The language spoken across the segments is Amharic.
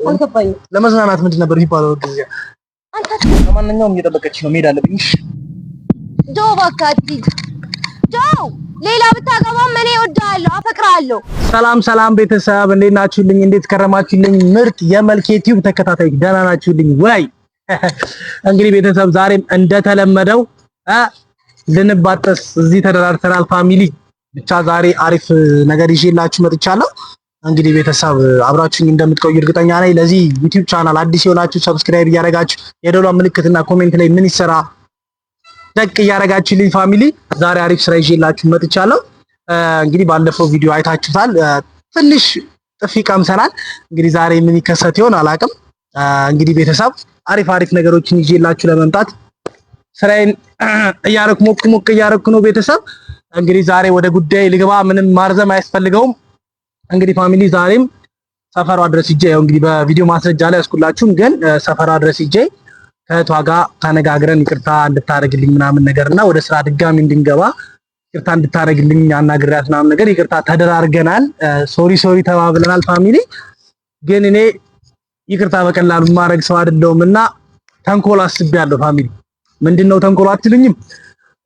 አልገባኝም። ለመዝናናት ምንድን ነበር የሚባለው ጊዜ? አንተ ለማንኛውም እየጠበቀች ነው፣ መሄድ አለብኝ። ጆ እባክህ አትሂድ። ጆ ሌላ ብታገባም እኔ እወድሃለሁ፣ አፈቅርሃለሁ። ሰላም ሰላም ቤተሰብ እንዴት ናችሁልኝ? እንዴት ከረማችሁልኝ? ምርጥ የመልኬ ቲዩብ ተከታታዮች ደህና ናችሁልኝ ወይ? እንግዲህ ቤተሰብ ዛሬም እንደተለመደው ልንባጠስ እዚህ ተደራርተናል። Family ብቻ ዛሬ አሪፍ ነገር ይዤላችሁ መጥቻለሁ። እንግዲህ ቤተሰብ አብራችሁኝ እንደምትቆዩ እርግጠኛ ነኝ። ለዚህ ዩቲዩብ ቻናል አዲስ የሆናችሁ subscribe እያደረጋችሁ የደወሏን ምልክትና comment ላይ ምን ይሰራ ደቅ እያደረጋችሁልኝ family ዛሬ አሪፍ ስራ ይዤላችሁ መጥቻለሁ። እንግዲህ ባለፈው ቪዲዮ አይታችሁታል። ትንሽ ጥፊ ቀምሰናል። እንግዲህ ዛሬ ምን ይከሰት ይሆን አላቅም። እንግዲህ ቤተሰብ አሪፍ አሪፍ ነገሮችን ይዤላችሁ ለመምጣት ስራዬን እያረኩ ሞቅ ሞቅ እያረኩ ነው። ቤተሰብ እንግዲህ ዛሬ ወደ ጉዳይ ልግባ። ምንም ማርዘም አያስፈልገውም። እንግዲህ family ዛሬም ሰፈሯ ድረስ ሂጄ ያው እንግዲህ በቪዲዮ ማስረጃ ላይ ያስኩላችሁም፣ ግን ሰፈሯ ድረስ ሂጄ ከእህቷ ጋር ተነጋግረን ይቅርታ እንድታደርግልኝ ምናምን ነገርና ወደ ስራ ድጋሚ እንድንገባ ይቅርታ እንድታደርግልኝ አናግሪያት ምናምን ነገር ይቅርታ ተደራርገናል። Sorry sorry ተባብለናል። Family ግን እኔ ይቅርታ በቀላሉ ማድረግ ሰው አይደለሁም እና ተንኮል አስቤያለሁ። Family ምንድነው ተንኮል አትሉኝም?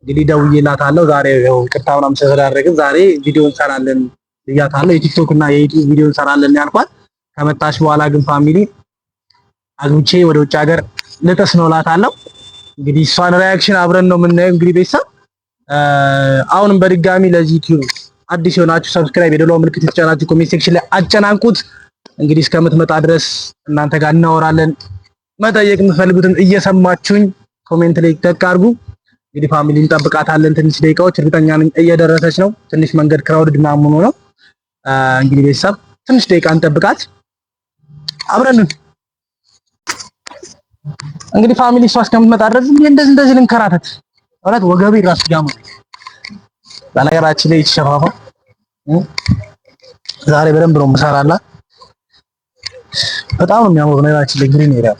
እንግዲህ ደውዬላታለሁ። ዛሬ ያው ይቅርታ ምናምን ስለተደራረግን ዛሬ ቪዲዮ እንሰራለን ብያታለሁ። የቲክቶክ እና የዩቲዩብ ቪዲዮ እንሰራለን ያልኳት። ከመጣች በኋላ ግን family አግብቼ ወደ ውጭ ሀገር ልጥስ ነው እላታለሁ። እንግዲህ እሷን reaction አብረን ነው የምናየው። እንግዲህ ቤተሰብ አሁንም በድጋሚ ለዚህ ዩቲዩብ አዲስ የሆናችሁ subscribe፣ የደወል ምልክት የተጫናችሁ comment section ላይ አጨናንቁት። እንግዲህ እስከምትመጣ ድረስ እናንተ ጋር እናወራለን። መጠየቅ የምትፈልጉትን እየሰማችሁኝ comment ላይ ደቅ አድርጉ። እንግዲህ family እንጠብቃታለን። ትንሽ ደቂቃዎች እርግጠኛ ነኝ እየደረሰች ነው። ትንሽ መንገድ crowded ምናምን ሆኖ ነው። እንግዲህ ቤተሰብ ትንሽ ደቂቃ እንጠብቃት አብረን። እንግዲህ family እሷ እስከምትመጣ ድረስ እንደዚህ እንደዚህ ልንከራተት እውነት ወገቤ ራሱ ያማል። በነገራችን ላይ ይሸፋፋ ዛሬ በደንብ ነው የምሰራላት። በጣም ነው የሚያምረው። በነገራችን ላይ green area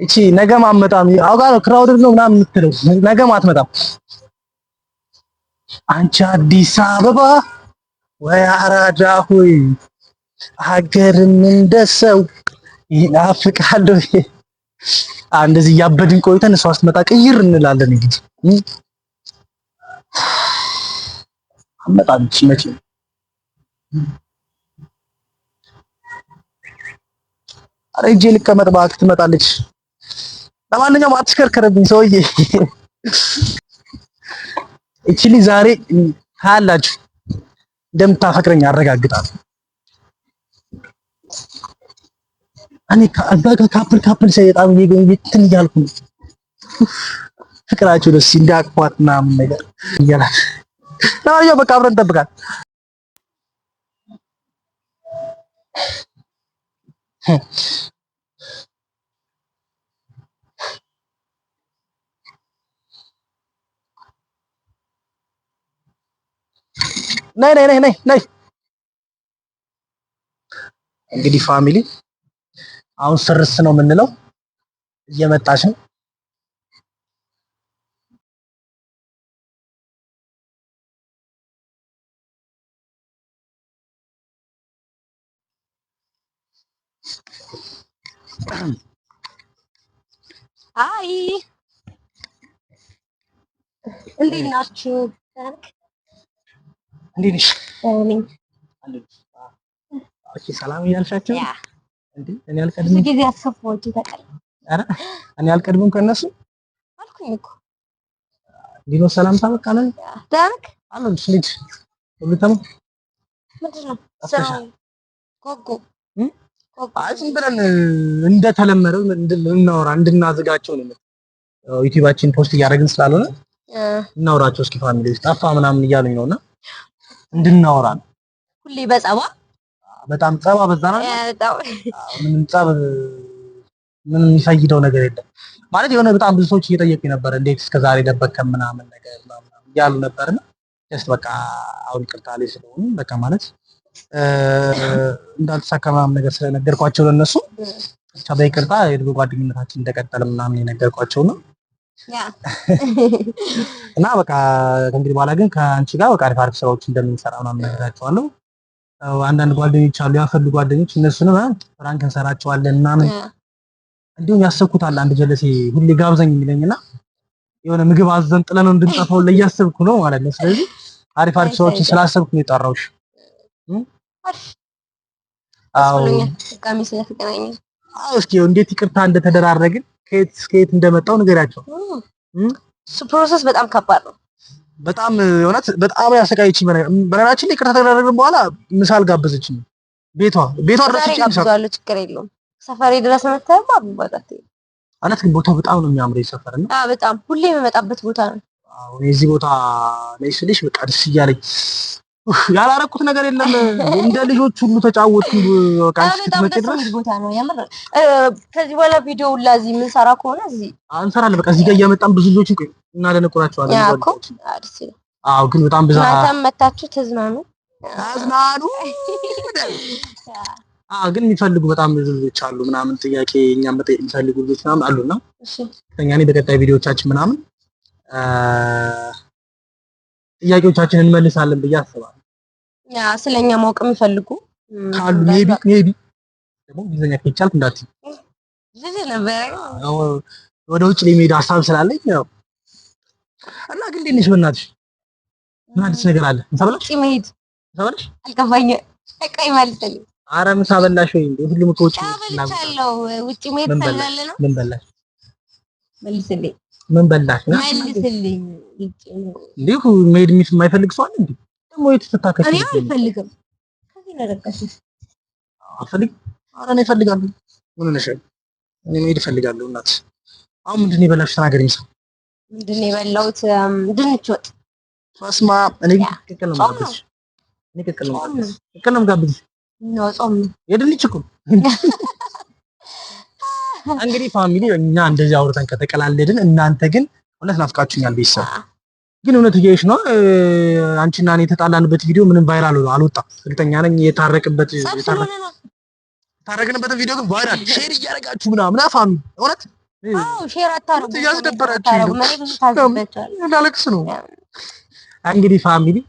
እቺ ነገም አትመጣም። አውቃ ነው crowded ነው ምናምን የምትለው ነገም አትመጣም። አንቺ አዲስ አበባ ወይ አራዳ ሆይ ሀገርም እንደሰው ይናፍቃል። እንደዚህ እያበድን ቆይተን እሷ ስትመጣ ቅይር እንላለን። እንግዲህ አመጣም መቼ ኧረ ሂጅ ልቀመጥ እባክህ፣ ትመጣለች። ለማንኛውም አትሽከርከርብኝ ሰውዬ። እቺ ልጅ ዛሬ ታያላችሁ እንደምታፈቅረኝ አረጋግጣለሁ። እኔ ከዛ ጋር couple couple ሳይ በጣም እንትን እያልኩ ነው። ፍቅራቸው ደስ እንዳቅፏት ምናምን ነገር እያላት። ለማንኛውም በቃ አብረን እንጠብቃት። ነይ ነይ ነይ ነይ ነይ። እንግዲህ family አሁን ስርስ ነው የምንለው። እየመጣች ነው። አይ እንዴት ናችሁ? እንዴት ነሽ? Okay፣ ሰላም እያልሻቸው እንዴ? እኔ አልቀድምም። ብዙ ጊዜ አስከፋዎች ታውቃለህ። ኧረ እኔ አልቀድምም ከእነሱ አልኩኝ እኮ እንዲህ ነው ሰላምታ። በቃ ነው ደህና ነህ? አለሁልሽ። ልጅ ሁሉ ተማም ምንድን ነው ስራው? ጎጎ አይ ዝም ብለን እንደተለመደው እንድናወራ እንድናዝጋቸው ነው። ዩቲዩባችን post እያደረግን ስላልሆነ እናውራቸው እስኪ family ውስጥ ጠፋ ምናምን እያሉኝ ነውና እንድናወራ ነው። ሁሌ በጸባ በጣም ጸባ በዛ ነው። ምንም ጸብ ምንም የሚፈይደው ነገር የለም ማለት የሆነ በጣም ብዙ ሰዎች እየጠየቁኝ ነበር፣ እንዴት እስከዛሬ ደበቅከን ምናምን ነገር ምናምን እያሉ ነበርና just በቃ አሁን ይቅርታ ላይ ስለሆኑ በቃ ማለት እንዳልተሳካ ምናምን ነገር ስለነገርኳቸው ለነሱ ብቻ በይቅርታ የድሮ ጓደኝነታችን እንደቀጠለ ምናምን የነገርኳቸው ነው። እና በቃ ከእንግዲህ በኋላ ግን ከአንቺ ጋር በቃ አሪፍ አሪፍ ስራዎች እንደምንሰራ ምናምን ነግራቸዋለሁ። አንዳንድ ጓደኞች አሉ ያፈሉ ጓደኞች፣ እነሱንም prank እንሰራቸዋለን ምናምን። እንዲሁም ያሰብኩት አለ አንድ ጀለሴ ሁሌ ጋብዘኝ የሚለኝና የሆነ ምግብ አዘን ጥለን እንድንጠፋው እያሰብኩ ነው ማለት ነው። ስለዚህ አሪፍ አሪፍ ስራዎችን ስላሰብኩ ነው የጠራሁሽ። አዎ ድጋሚ ስለተገናኘን። አዎ እስኪ እንዴት ይቅርታ እንደተደራረግን ከየት እስከ የት እንደመጣው ንገሪያቸው። እሱ process በጣም ከባድ ነው። በጣም እውነት በጣም ያሰቃየችኝ። በነገራችን ላይ ይቅርታ ተደራረግን በኋላ ምሳ አልጋበዘችኝም። ቤቷ ቤቷ ድረስ ዛሬ ጋብዣለሁ፣ ችግር የለውም። ሰፈሬ ድረስ መተህ አብባጣት እውነት ግን ቦታው በጣም ነው የሚያምረው የሰፈር እና አዎ፣ በጣም ሁሌ የምመጣበት ቦታ ነው። አዎ የዚህ ቦታ ነይ ስልሽ በቃ ደስ እያለኝ ያላረኩት ነገር የለም። እንደ ልጆች ሁሉ ተጫወትኩ። በቃ በጣም ደስ የሚል ቦታ ነው የምር። ከዚህ በኋላ ቪዲዮ ሁላ እዚህ የምንሰራ ከሆነ እዚህ እንሰራለን። በቃ እዚህ ጋር እያመጣን ብዙ ልጆችን እናደነቁራቸዋለን። ያ እኮ ደስ ይላል። አዎ ግን በጣም ብዛ እናንተም መታችሁ ተዝናኑ፣ ተዝናኑ። አዎ ግን የሚፈልጉ በጣም ብዙ ልጆች አሉ ምናምን ጥያቄ እኛም መጠየቅ የሚፈልጉ ልጆች ምናምን አሉና እሺ እኔ በቀጣይ ቪዲዮቻችን ምናምን ጥያቄዎቻችንን እንመልሳለን ብዬ አስባለሁ። ያ ስለኛ ማወቅ የሚፈልጉ ካሉ maybe maybe ደግሞ እንግሊዝኛ ከቻልኩ እንዳትዪ ልጅ ነበር ወደ ውጭ የሚሄድ ሀሳብ ስላለኝ ያው እና ግን እንዴት ነሽ? በእናትሽ ምን አዲስ ነገር አለ? ምሳ በላሽ? ውጭ መሄድ ምሳ በላሽ? አልገባኝም። ቆይ መልስልኝ። ኧረ ምሳ በላሽ ወይ? እንዴ ሁሉም እኮ ውጭ በልቻለሁ። ውጭ መሄድ ፈልጋለህ ነው? ምን በላሽ? መልስልኝ። ምን በላሽ? መልስልኝ። እንዴ መሄድ የማይፈልግ ሰው አለ እንዴ? ደግሞ የት ትታከች? እኔ አልፈልግም። ከዚህ ነው ረቀሽ አልፈልግም። ኧረ እኔ እፈልጋለሁ። ምን ሆነሻል? እኔ መሄድ እፈልጋለሁ። እናት አሁን ምንድን ነው የበላሽ? ተናገሪ። ምሳ ምንድን ነው የበላሁት? ድንች ወጥ። በስመ አብ። እኔ ቅቅል ነው የምጋብዝሽ። እኔ ቅቅል ነው የምጋብዝሽ። ቅቅል ነው የምጋብዝሽ። ነው ጾም ነው የድንች እኮ። እንግዲህ family እኛ እንደዚህ አውርተን ከተቀላለድን፣ እናንተ ግን እውነት ናፍቃችሁኛል። ቤተሰብ ግን እውነት እያየሽ ነው። አንቺና እኔ የተጣላንበት ቪዲዮ ምንም viral አልወጣም። እርግጠኛ ነኝ የታረቅበት የታረቅንበትን ቪዲዮ ግን viral share እያደረጋችሁ ምናምን family እውነት አዎ share አታረጉ፣ እያስደበራችሁ ነው። ላለቅስ ነው እንግዲህ family።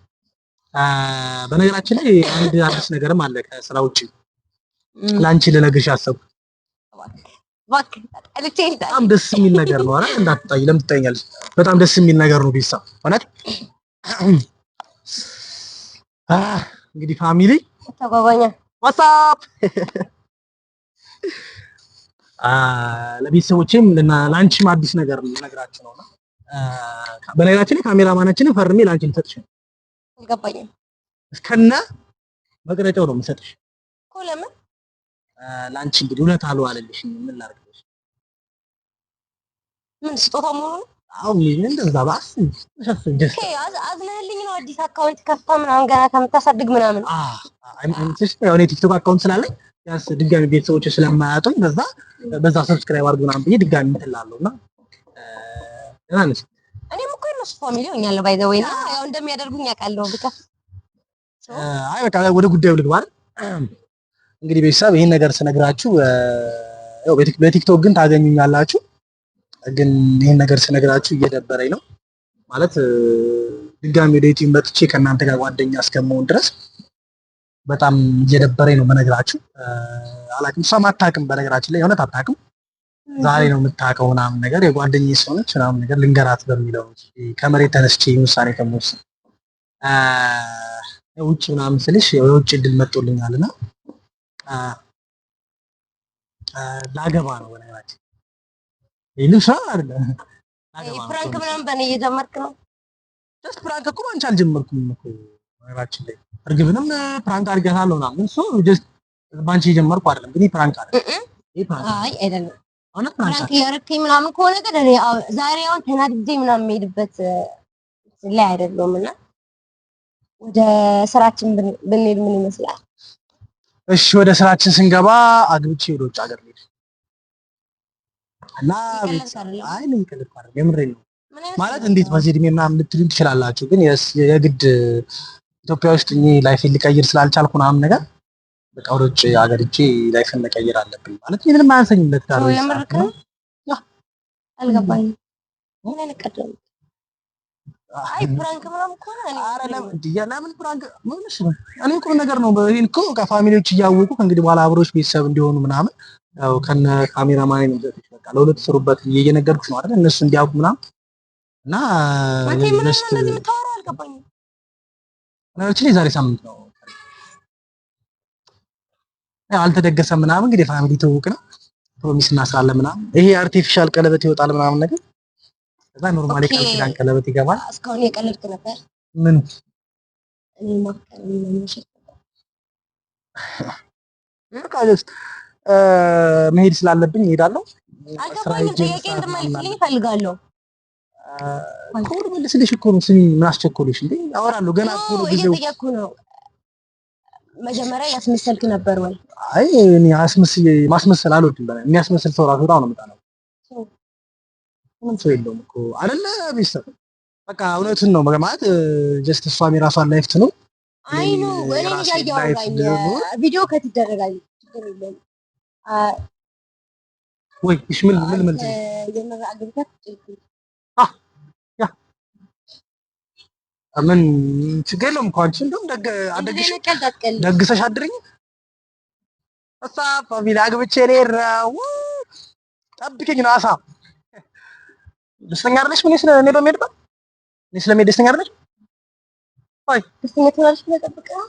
በነገራችን ላይ አንድ አዲስ ነገርም አለ ከስራ ውጭ ለአንቺ ልነግርሽ አሰብኩት። በጣም ደስ የሚል ነገር ነው። ኧረ እንዳትጣይ፣ ለምን ትጣይኛለሽ? በጣም ደስ የሚል ነገር ነው ቤተሰብ እውነት። እንግዲህ family ተጓጓኛ what's up ለቤተሰቦቼም ለአንቺም አዲስ ነገር ልነግራችሁ ነውና፣ በነገራችን ላይ ካሜራማናችንን ፈርሜ ለአንቺ ልሰጥሽ ነው። አልገባኝም። እስከነ መቅረጫው ነው የምሰጥሽ እኮ ለምን ለአንቺ እንግዲህ እውነት አልዋለልሽም። ምን ላድርግልሽ? ምን ስጦታ መሆኑ ነው? አዎ እንደዛ ባስ okay፣ አዝነህልኝ ነው አዲስ account ከፍታ ምናምን ገና ከምታሳድግ ምናምን። ያው እኔ ቲክቶክ account ስላለኝ ቢያንስ ድጋሚ ቤተሰቦች ስለማያጡኝ በዛ በዛ subscribe አድርጉ ምናምን ብዬ ድጋሚ እንትን እላለሁ እና ደህና ነሽ? እኔም እኮ የእነሱ family ሆኛለሁ by the way እና ያው እንደሚያደርጉኝ አውቃለሁ። ብከፍ አይ በቃ ወደ ጉዳዩ ልግባ አይደል? እንግዲህ ቤተሰብ ይሄን ነገር ስነግራችሁ ያው በቲክቶክ ግን ታገኙኛላችሁ። ግን ይሄን ነገር ስነግራችሁ እየደበረኝ ነው ማለት ድጋሚ ወደ ዩቲዩብ መጥቼ ከእናንተ ጋር ጓደኛ እስከመሆን ድረስ በጣም እየደበረኝ ነው የምነግራችሁ። አላውቅም፣ እሷም አታውቅም። በነገራችን ላይ የእውነት አታውቅም። ዛሬ ነው የምታውቀው ምናምን ነገር የጓደኛዬ ስለሆነች ምናምን ነገር ልንገራት በሚለው ከመሬት ተነስቼ ውሳኔ ከምወስን ውጭ ምናምን ስልሽ የውጭ እድል መጥቶልኛል እና ላገባ ነው። በነገራችን ልብስ አይደለ prank ምናምን በእኔ እየጀመርክ ነው። just prank እኮ አንቺ አልጀመርኩም እኮ በነገራችን ላይ እርግብንም prank አድርጋታለሁ ምናምን እሱ just ባንቺ የጀመርኩ አይደለም፣ ግን prank አይደለም። ይሄ prank አይ አይደለም፣ እውነት prank prank እያደረግከኝ ምናምን ከሆነ ግን እኔ ዛሬ አሁን ተናድጄ ምናምን የምሄድበት ላይ አይደለሁም እና ወደ ስራችን ብንሄድ ምን ይመስላል? እሺ ወደ ስራችን ስንገባ አግብቼ ወደ ውጭ ሀገር ልሄድ እና አይ ምን ይቀልድ አይደለም፣ የምሬን ነው። ማለት እንዴት በዚህ እድሜ ምናምን ልትሉኝ ትችላላችሁ፣ ግን የግድ ኢትዮጵያ ውስጥ እኔ life ኤን ልቀይር ስላልቻልኩ ምናምን ነገር በቃ ወደ ውጭ ሀገር ሄጄ life ን መቀየር አለብኝ። ማለት እኔ ምንም አያንሰኝም ለትዳር ጆ በዚህ ሰዓት የምርክ ነው። ነው? Yeah። አልገባኝም። ምን አይነት ቀልድ ነው? አይ prank ምናምን ከሆነ እኔ ኧረ ለምን እንዲህ ለምን prank ምን እሺ ነው? እኔ ቁም ነገር ነው። ይሄን እኮ በቃ family ዎች እያወቁ ከእንግዲህ በኋላ አብሮች ቤተሰብ እንዲሆኑ ምናምን ያው ከነ ካሜራማን ነው ዘጥሽ በቃ ለሁለት ስሩበት እየነገርኩሽ ነው አይደል? እነሱ እንዲያውቁ ምናምን እና አንተ ምን ነው just እንደዚህ የምታወራው? አልገባኝም። ነገሮችን የዛሬ ሳምንት ነው ያው አልተደገሰም ምናምን እንግዲህ family ትውውቅ ነው። Promise እናስራለን ምናምን ይሄ artificial ቀለበት ይወጣል ምናምን ነገር ከዛ normally Okay። ቃል ኪዳን ቀለበት ይገባል። እስካሁን የቀለድክ ነበር። ምን እኔ ማፍቀር ምናምን ውሸት ነበር። በቃ just መሄድ ስላለብኝ እሄዳለሁ። ስራ አልገባኝም። ሄጄ ጥያቄ መስራት ምናምን እንድመልስልኝ እፈልጋለሁ። እኮ ልመልስልሽ እኮ ነው። ስሚ ምን አስቸኮልሽ እንዴ? አወራለሁ ገና እኮ ነው ጊዜው። እየጠየቅኩ ነው። መጀመሪያ ያስመሰልክ ነበር ወይ? አይ እኔ አስመስዬ ማስመሰል አልወድም። በላይ የሚያስመስል ሰው ራሱ በጣም ነው የምጠላው። ምንም ሰው የለውም እኮ አይደለ ሚስተር። በቃ እውነቱን ነው ማለት just እሷም የራሷን life ትኑር። አይ no እኔን የራሴን እያየሁ life አውራኝ። ልኑር። ቪዲዮ cut ይደረጋል፣ ችግር የለውም። ወይ እሺ ምን ምን አንተ መልስ የምር አግብተህ ጭልጥ ምን ችግር የለውም እኮ አንቺ እንደውም ደግ እንደዚህ አደግሽ አይነት ቀልድ አትቀልድ። ደግሰሽ አድርኝ። እሳ family አግብቼ ልሄድ ነው። ጠብቂኝ ነው አሳ ደስተኛ አይደለሽ? ምን ስለ እኔ በምሄድበት እኔ ስለምሄድ ደስተኛ አይደለሽ? ደስተኛ ትሆናለች ብለህ ጠብቀህ ነው?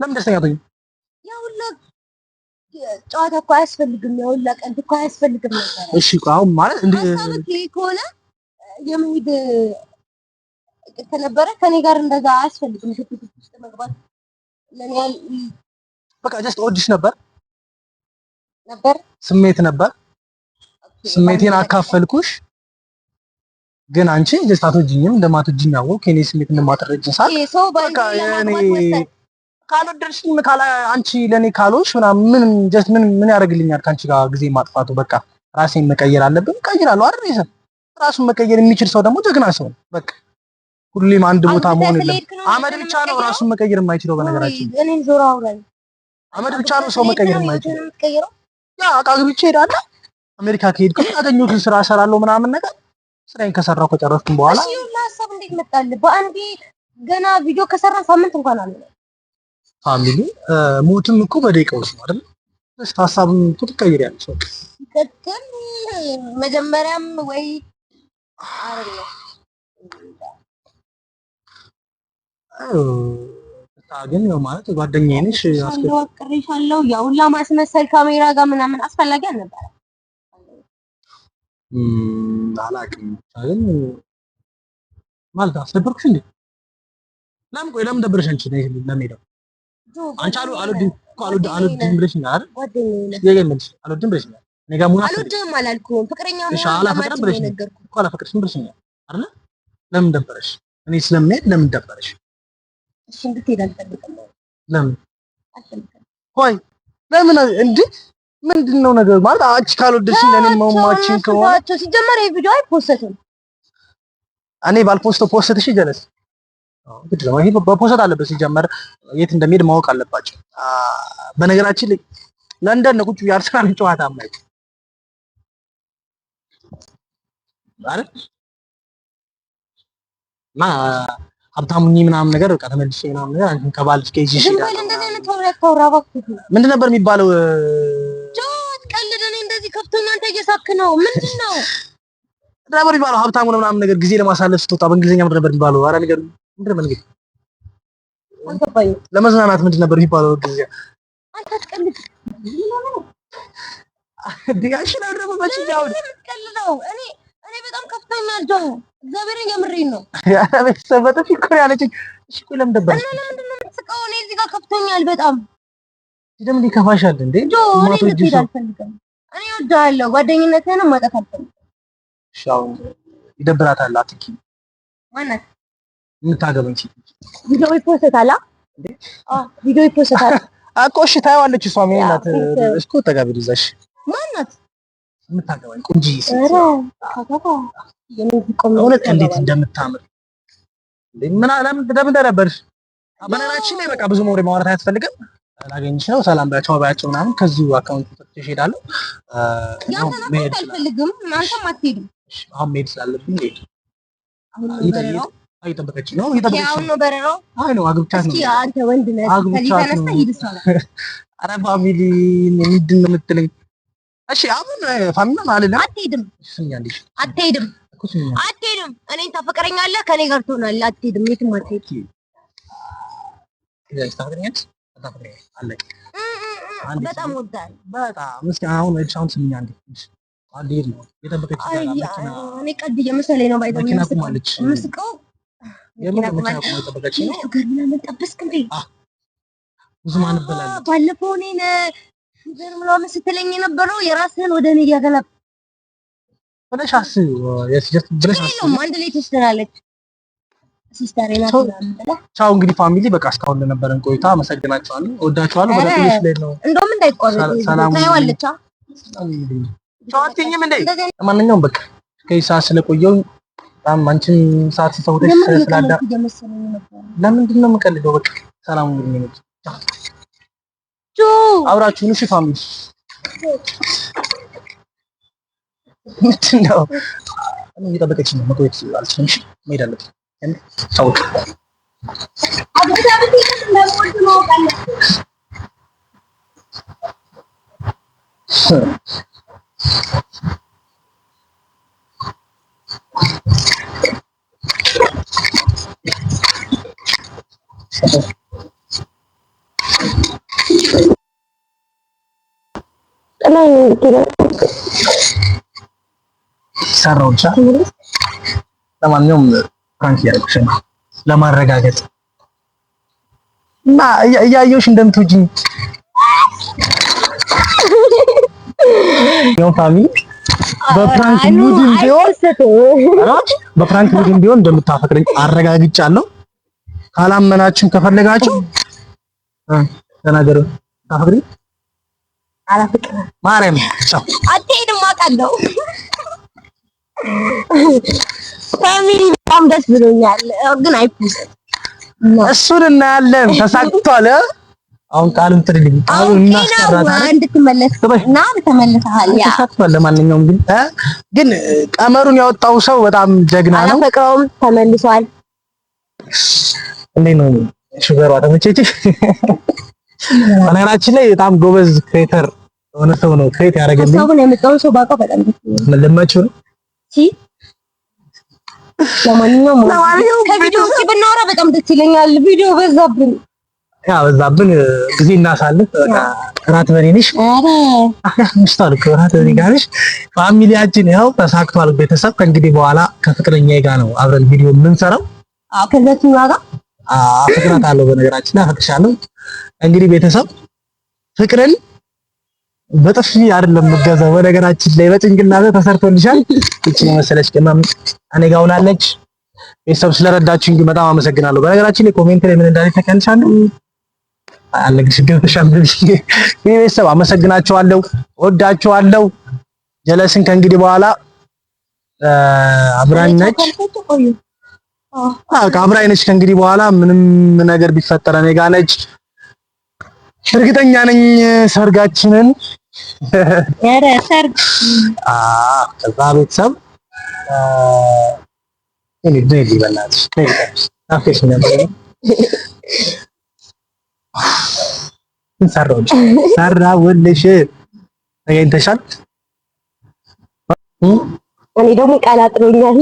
ለምን ደስተኛ አትሆኝም? ያ ሁላ ጨዋታ እኮ አያስፈልግም። ያ ሁላ ቀልድ እኮ አያስፈልግም ነበር። እሺ እኮ አሁን ማለት እንደ ሀሳብህ ይሄ ከሆነ የመሄድ እቅድ ከነበረ ከኔ ጋር እንደዛ አያስፈልግም። ሽፍት ውስጥ መግባት ለኔ በቃ just እወድሽ ነበር፣ ነበር። ስሜት ነበር፣ ስሜቴን አካፈልኩሽ። ግን አንቺ just አትወጂኝም፣ እንደማትወጂኝ አወቅሁ። የኔ ስሜት እንደማትረጂኝ ሳቅ ይሄ ሰው በቃ ባንዴ የኔ ለማግባት ወሰን። ካልወደድሽኝ ካላ አንቺ ለኔ ካልሆንሽ ምናምን ምን just ምን ምን ያደርግልኛል ከአንቺ ጋር ጊዜ ማጥፋቱ? በቃ ራሴን መቀየር አለብን። እቀይራለሁ አይደል? ይሰ ራሱን መቀየር የሚችል ሰው ደግሞ ጀግና ሰው ነው። በቃ ሁሌም አንድ ቦታ አግብተህ መሆን የለም። ስለሄድክ ነው አመድ ብቻ ነው የምትቀይረው? ራሱን መቀየር የማይችለው። በነገራችን ወይ እኔን ዞር አውራኝ። አመድ ብቻ ነው ሰው መቀየር የማይችለው። የምትቀይረው ያ ዕቃ አግብቼ እሄዳለሁ። አሜሪካ ከሄድኩኝ ያገኘሁትን ስራ እሰራለሁ ምናምን ነገር ስራዬን ከሰራሁ ከጨረስኩም በኋላ እሺ፣ ይኸውልህ ሀሳብ እንዴት መጣልህ? በአንዴ ገና ቪዲዮ ከሰራን ሳምንት እንኳን አልሆነም። Family ሞትም እኮ በደቂቃዎች ነው አይደል? እስኪ ሀሳብም እኮ ትቀይሪያለሽ። በቃ ሲቀጥል መጀመሪያም ወይ አይደለም በቃ ግን ያው ማለት ጓደኛዬ ነሽ አፍቅሬሻለሁ አፍቅሬሻለሁ ያ ሁላ ማስመሰል ካሜራ ጋር ምናምን አስፈላጊ አልነበረም። አላውቅም። ብቻ ግን ማለት አስደበርኩሽ እንዴ? ለምን ቆይ ለምን ደበረሽ አንቺ? ለምን ሄደው አንቺ አልወድም እኮ አልወድም ብለሽኛል አይደል? ጓደኛዬ ነህ። ጥያቄ መልሽ። አልወድም ብለሽኛል። እኔ ጋር መሆን አትፈልጊም አልወድህም አላልኩም። ፍቅረኛ እሺ፣ መሆን አላፈቅርም እንደማትችል ነው ብለሽኛል የነገርኩህ። እኮ አላፈቅርሽም ብለሽኛል አይደል? ለምን ደበረሽ? እኔ ስለምሄድ ለምን ደበረሽ? እሺ እንድትሄድ አልፈልግም። ለምን አልፈልግም። ቆይ ለምን እንዴ? ምንድን ነው ነገሩ? ማለት አንቺ ካልወደድሽኝ ለኔ መማችን ከሆነ ተዋቸው። ሲጀመር ይሄ ቪዲዮ አይፖሰትም። እኔ ባልፖስተው post እሺ ጀለስ ግድ ነው። ይሄ በ post አለበት። ሲጀመር የት እንደሚሄድ ማወቅ አለባቸው። በነገራችን ላይ ለንደን ነው ቁጭ ብዬ አርሰናል ጨዋታ የማየው አይደል? እና ሀብታሙኝ ምናምን ነገር በቃ ተመልሼ ምናምን ነገር አንቺን ከባልሽ ጋር ይዤሽ ዝም በል። እሄዳለሁ። እንደዚህ አይነት ወሬ አታውራ እባክህ። ምንድን ነበር የሚባለው? አትቀልድ። እኔ እንደዚህ ከፍቶኝ አንተ እየሳክ ነው። ምንድን ነው? ምንድን ነበር የሚባለው? ሀብታሙ ነው ምናምን ነገር ጊዜ ለማሳለፍ ስትወጣ በእንግሊዝኛ ምንድን ነበር የሚባለው? ኧረ ንገሩኝ። ምንድን ነበር እንግዲህ አልገባኝም። ለመዝናናት ምንድን ነበር የሚባለው በእንግሊዝኛ? አንተ አትቀልድ። ዲጋሽ ነው ደግሞ መቼ አሁን የምትቀልደው? እኔ በጣም ከፍቶኛል ጆ፣ እግዚአብሔርን የምሬን ነው። ያ ቤተሰብ በጥፊ እኮ ነው ያለችኝ። እሺ ቆይ ለምን ደበረሽ? እና ለምንድን ነው የምትስቀው? እኔ እዚህ ጋር ከፍቶኛል በጣም ለምን ይከፋሻል እንዴ? ጆ። እኔ ማትወጂው እንድትሄድ ሰው አልፈልግም። እኔ እወድሃለሁ፣ ጓደኝነትህንም ማጣት አልፈልግም። እሺ አሁን ይደብራታል። አትኪ ማናት? የምታገባኝ ሴት ቪዲዮ ይፖሰታል። አዎ ቪዲዮ ይፖሰታል። እኮ እሺ ታየዋለች። እሷም የኔ ናት ያ፣ እስኮ ተጋቢ ልዛሽ ማናት? የምታገባኝ ቆንጆ ሴት ኧረ ካካካ የኔ እዚህ ቆሜ እውነት እንዴት ይገባል። እንደምታምር እንዴ ምን ለምን ለምን ተደበርሽ? በነገራችን ላይ በቃ ብዙ ወሬ ማውራት አያስፈልግም። ላገኝሽ ነው፣ ሰላም ባያቸው ባያቸው ምናምን ከዚሁ account ሰጥቼሽ እሄዳለሁ። ያንተን account አልፈልግም፣ አንተም አትሄድም። አሁን መሄድ ስላለብኝ ልሄድ። አሁን ነው በረራው። እየጠበቀችኝ ነው፣ እየጠበቀችኝ አሁን ነው በረራው። አይ ነው አግብቻት ነው። እስኪ አንተ ወንድ ነህ፣ ከዚህ ተነስተህ ሂድ። እሷ ጋር ኧረ family ምንድን ነው የምትለኝ? እሺ አሁን family አልልም። አትሄድም፣ ስሚኝ አንዴ፣ አትሄድም፣ እኮ ስሚኝ፣ አትሄድም። እኔን ታፈቅረኛለህ፣ ከኔ ጋር ትሆናለህ። አትሄድም፣ የትም አትሄድም። ታፈቅረኛለሽ? አታፈቅረኛለሽ? አለቀ። በጣም እወድሃለሁ። በጣም እስኪ አሁን እሺ፣ አሁን ስሚኝ አንዴ። እሺ አንዴ ሄድ ነው የጠበቀችኝ። አይ እኔ ቀልድ እየመሰለኝ ነው። ባይዘው መኪና ቆማለች። የምስቀው የምር መኪና ቆማ የጠበቀችኝ ነው። sugar ምናምን ጠበስክ እንዴ? ብዙ ማን በላለች። ባለፈው እኔን sugar ምናምን ስትለኝ የነበረው የራስህን ወደ እኔ እያገለብ ብለሽ አስቢው። የስ just ብለሽ አስቢው። የለውም አንድ ላይ ትወስደናለች። sister ኤ ናት ምናምን ብለህ ቻው እንግዲህ family፣ በቃ እስካሁን ለነበረን ቆይታ አመሰግናችኋለሁ፣ እወዳችኋለሁ። ወደ ትንሽ ላይ ነው እንደውም እንዳይቋረጥ ሰላም ታየዋለች። ቻው አትይኝም እንዴ? ለማንኛውም በቃ ከዚህ ሰዓት ስለቆየሁ በጣም አንቺም ሰዓት ሲሰውተሽ ስላዳ ለምንድን ነው የምቀልደው? በቃ ሰላም ሁኑልኝ። ነው አብራችሁን። እሺ family ምንድን ነው እየጠበቀችኝ ነው። መቆየት አልችልም። እሺ መሄድ አለብኝ። ቻው። ሰራው ብቻ። ለማንኛውም prank እያደረኩሽ ነው ለማረጋገጥ እና እያየሁሽ እንደምትወጂኝ ያው family በ prank mood ም ቢሆን በ prank mood ም ቢሆን እንደምታፈቅረኝ አረጋግጫለሁ። ካላመናችሁም ከፈለጋችሁ ተናገሩ። ታፈቅሪኝ? አላፈቅርም። ማርያም ቻው። አትሄድም አውቃለሁ። family በጣም ደስ ብሎኛል፣ ግን አይ post እሱን እናያለን። ተሳክቷል። አሁን ቃሉን ጥሪልኝ። ቃሉን እናስቀራታለን እንድትመለስ እና ተመልሰሃል። ያ ተሳክቷል። ለማንኛውም ግን ግን ቀመሩን ያወጣው ሰው በጣም ጀግና ነው። አላፈቅረውም፣ ተመልሷል። እንዴት ነው sugar ዋ ተመቸችሽ? በነገራችን ላይ በጣም ጎበዝ creator የሆነ ሰው ነው create ያደረገልኝ። ሀሳቡን ያመጣውን ሰው ባውቀው በጣም ደስ ይለኛል። ልመችው ነው። ለማንኛውም ከቪዲዮ ውጪ ብናወራ በጣም ደስ ይለኛል። ቪዲዮ በዛብን። ያ በዛብን፣ ጊዜ እናሳልፍ። በቃ እራት በኔ ነሽ። ኧረ ምሽቷል እኮ እራት በኔ ጋር ነሽ። family ያችን ያው ተሳክቷል። ቤተሰብ ከእንግዲህ በኋላ ከፍቅረኛዬ ጋር ነው አብረን ቪዲዮ የምንሰራው። አዎ ከዛችኛዋ ጋር አፈቅራታለሁ። በነገራችን ላይ አፈቅርሻለሁ። እንግዲህ ቤተሰብ ፍቅርን በጥፊ አይደለም የምገዛው። በነገራችን ላይ በጭንቅላት ተሰርቶልሻል። እቺ የመሰለች ቅመም እኔ ጋር ሆናለች። ቤተሰብ ስለረዳችሁኝ ግን በጣም አመሰግናለሁ። በነገራችን ላይ comment ላይ ምን እንዳለ ታውቂያለሽ? አልነግርሽም፣ ገብተሻል። ቤተሰብ አመሰግናችኋለሁ፣ ወዳችኋለሁ። ጀለስን ከእንግዲህ በኋላ አብራኝ ነች። አዎ አብራኝ ነች። ከእንግዲህ በኋላ ምንም ነገር ቢፈጠር እኔ ጋር ነች። እርግጠኛ ነኝ ሰርጋችንን ኧረ ሰርግ ከዛ ቤተሰብ እኔ ነይ በእናትሽ ነይ ናፍቀሽኝ ነበር። ሰራሁልሽ ሰራሁልሽ ተገኝተሻል። እኔ ደግሞ ቃል አጥሮኛል።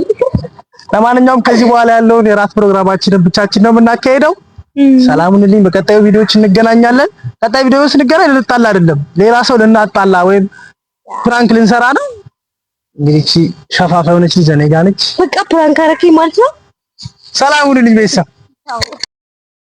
ለማንኛውም ከዚህ በኋላ ያለውን የራት ፕሮግራማችንን ብቻችን ነው የምናካሄደው። ሰላሙን ልኝ። በቀጣዩ ቪዲዮዎች እንገናኛለን። ቀጣይ ቪዲዮ ስንገናኝ ልንጣላ አይደለም፣ ሌላ ሰው ልናጣላ ወይም prank ልንሰራ ነው። እንግዲህ እቺ ሸፋፋ የሆነች ልጅ እኔ ጋር ነች። በቃ prank አደረከኝ ማለት ነው። ሰላም ሁኑልኝ ቤተሰብ።